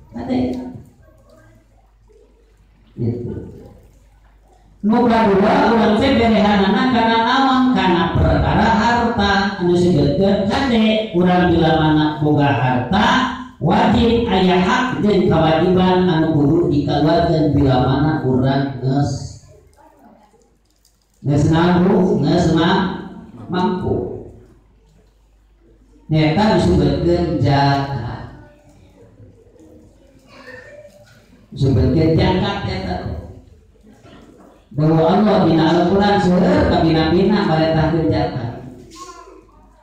Kade gitu. Nu kadua urang teh berehanana kana naon? Kana perkara harta anu disebutkeun kade urang bila mana boga harta wajib aya hak jeung kewajiban anu kudu dikaluarkeun bila mana urang geus geus mampu, geus mampu. Nyaeta disebutkeun zakat. Disebutkeun zakat eta. Bahwa Allah dina Al-Qur'an seueur kabina-bina marentahkeun zakat.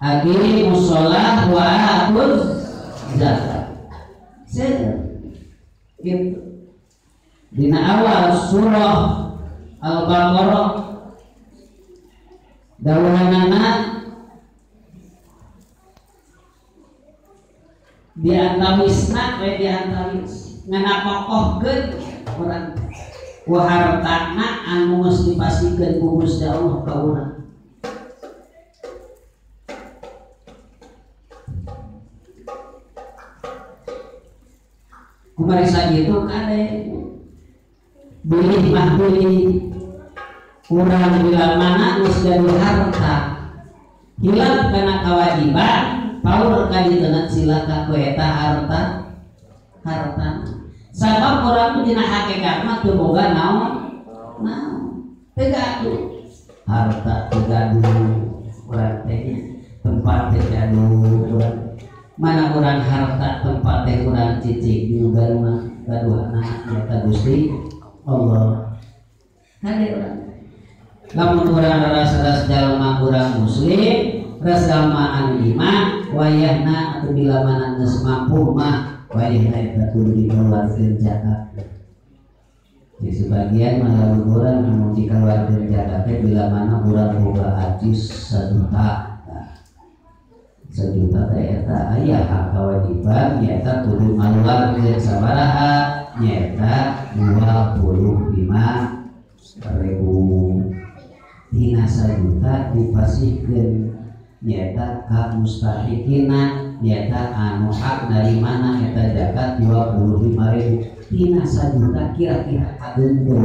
Aqimus shalah wa atuz zakat. Seueur. Gitu. Dina awal surah Al-Baqarah dawuhanana diantawisna we diantawis ngana kokohkeun urang ku hartana anu geus dipasikeun ku Gusti Allah ka urang. Kumarisa kitu kade bilih mah bilih urang bila mana geus gaduh harta hilap kana kewajiban paur ka diteunat silaka ku eta harta harta. Sabab urang dina hakikat mah teu boga naon naon teu gaduh harta, teu gaduh urang teh nya tempat teu gaduh urang mana urang harta tempat teh urang cicing di mah gaduhna nyata Gusti Allah. Kade urang lamun urang ras-ras jalma urang muslim ras jalma anu iman wayahna atau bila mana geus mampu mah wayahna eta kudu dikeluarkeun zakat. Di sebagian malah urang anu dikeluarkeun zakat teh bila mana urang boga ajis 1 juta. 1 juta teh eta aya hak kewajiban nyaeta kudu ngaluarkeun sabaraha nyaeta 25.000. Tina 1 juta dipasihkeun nyaeta ka mustahikina nyaeta anu hak dari mana eta zakat 25.000. Tina 1 juta kira-kira ageung teu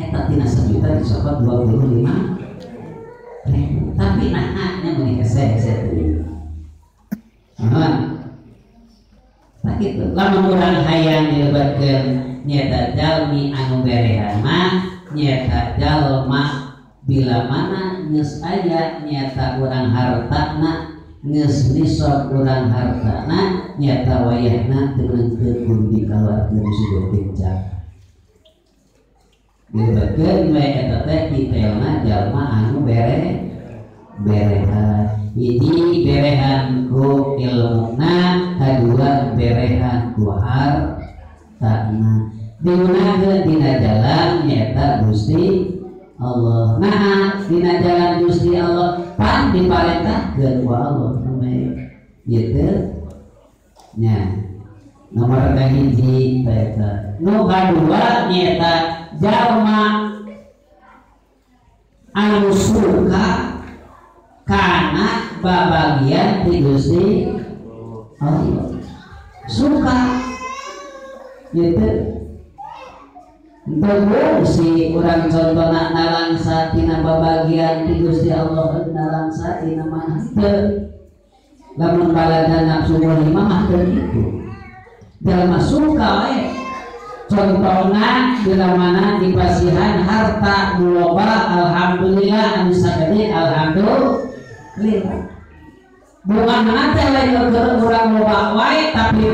eta tina 1 juta disokot 25.000. Tapi nah nya meuni hese-hese teuing. Nuhun. Tah kitu lamun urang hayang dilebatkeun nyaeta jalmi anu berehan mah nyaeta jalma bila mana geus aya nyaeta urang hartana geus nisab urang hartana nyaeta wayahna teu meunangkeun kudu dikaluarkeun disebutkeun zakat. Dilebatkeun we eta teh detailna jalma anu berehan. Hiji berehan ku ilmuna, kadua berehan ku hartana. Digunakeun dina jalan nyaeta Gusti Allah. Nah, dina jalan Gusti Allah pan diparentahkeun ku Allah gitu. Nya. Nomor kahiji eta. Nu kadua nyaeta jalma anu suka kana babagian ti Gusti Allah. Suka gitu. Teu si urang contona nalangsa tina babagian ti Gusti Allah nalangsa tina mana teu. Lamun balada nafsu lima mah teu kitu. Jalma suka we. Contona bila mana dipasihan harta nu loba alhamdulillah anu sagede alhamdulillah. Bunga teh lain keur urang loba wae tapi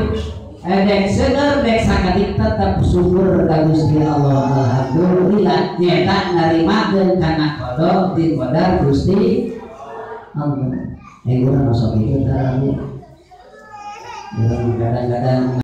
dek seueur dek sakedik tetep syukur ka Gusti Allah alhamdulillah nyaeta narimakeun kana qada di qadar Gusti Allah. Urang masuk kitu tah. Urang kadang-kadang